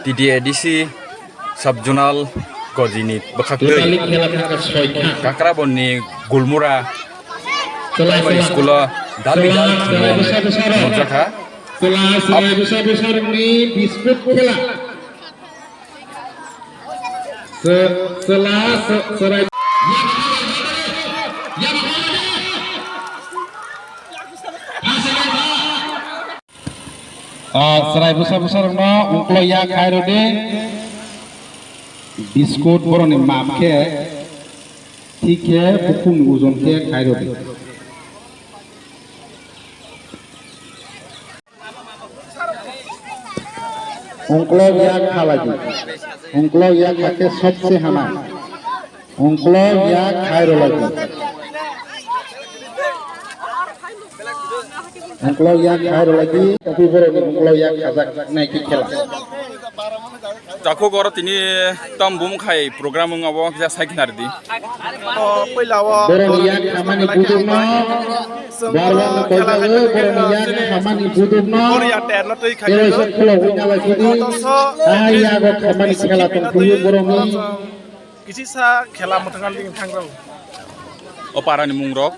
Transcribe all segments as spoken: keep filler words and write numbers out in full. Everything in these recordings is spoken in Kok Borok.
T D A D C sub-zonal gojini bwkhaktwi Kakrabonni Gulmura Primary School-o dalbidal khwnwi nukjakha. Chwla chwrai bwsa bwsarokni biskut khela. Chwla chwrai. Ah, chwrai bwsa bwsarokno ungklo yak khai rw di. Biskut borokni map khe, thik khe bukhukni ojon khe khai rw di. Ungklo yak kha lagi. Ungklo yak kha khe sobse hama. Ungklo yak khai rw lagi. Ungklo yak khai rw lagi. Tapi borokni ungklo yak khajak nai ki khela. Takhuk oro tini tam bum khai program wng abo kisa sai khna rwdi. O puila o borokni yak khamani budukno. Barwano koijago borokni yak khamani budukno. Boriya terno twi khai. Tei waisa khulogwi nalai sidi. Kotoso. Ah, yago khamani khela tongphuru borokni. Kisi sa khela mwthangna ling thangrao. O parani mungrok.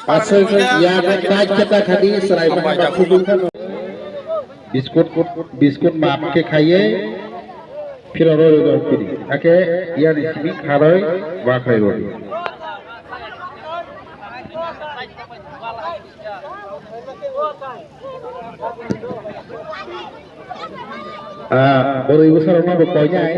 Aswk ya da kai keta khadi serai Hambai mahaba jago. Khudung khano. Biskut, biskut map khe khaiye phiro roi roi pidi. Ake yani simi kharoi wa khai roi. Ah, boroi bwsarok no bo koinai.